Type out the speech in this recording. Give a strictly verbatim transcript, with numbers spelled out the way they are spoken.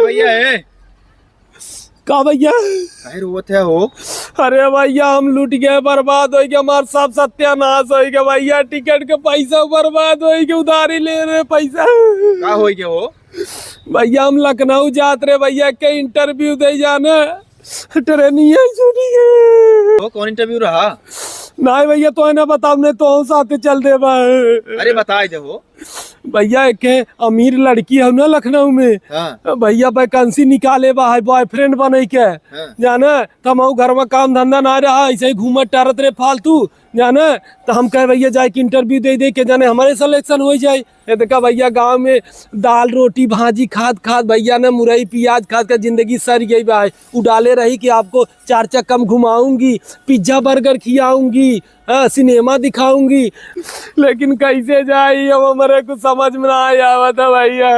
भैया, ए। का भैया? काहे रोवत है हो? अरे भैया, हम लुट गए, बर्बाद होइ गए, हमार सब सत्यानाश होइ गए भैया। टिकट के पैसा बर्बाद होइ गए, उधारी ले रहे पैसा। का होइ गए हो? भैया, हम लखनऊ जात रहे भैया, के interview दे जाने, ट्रेनिया छूट गए। वो कौन interview रहा? नहीं भैया, तो है ना बताओ, नहीं तो हम साथ चल देबा। अरे बताए दे हो। भैया, एक है अमीर लड़की है ना लखनऊ में। हाँ। भैया vacancy निकाले बा है boyfriend बने के। हाँ। जाने, तो हम घर में काम धंधा ना रहा, ऐसे ही घूमत टहरत रहे फालतू। जाने, तो हम कहे भैया जाए के interview दे दे के, जाने हमारे selection हो जाए। ये देखा भैया, गाँव में दाल रोटी भाजी खात खात भैया ने मुरई प्याज खात खात जिंदगी सर गई बा। उ डाले रही कि आपको चार चक्का में घुमाऊंगी, pizza burger खियाऊंगी, हाँ, सिनेमा दिखाऊंगी, लेकिन कैसे जाई, अब हमारे कुछ समझ में ना आवत है भैया।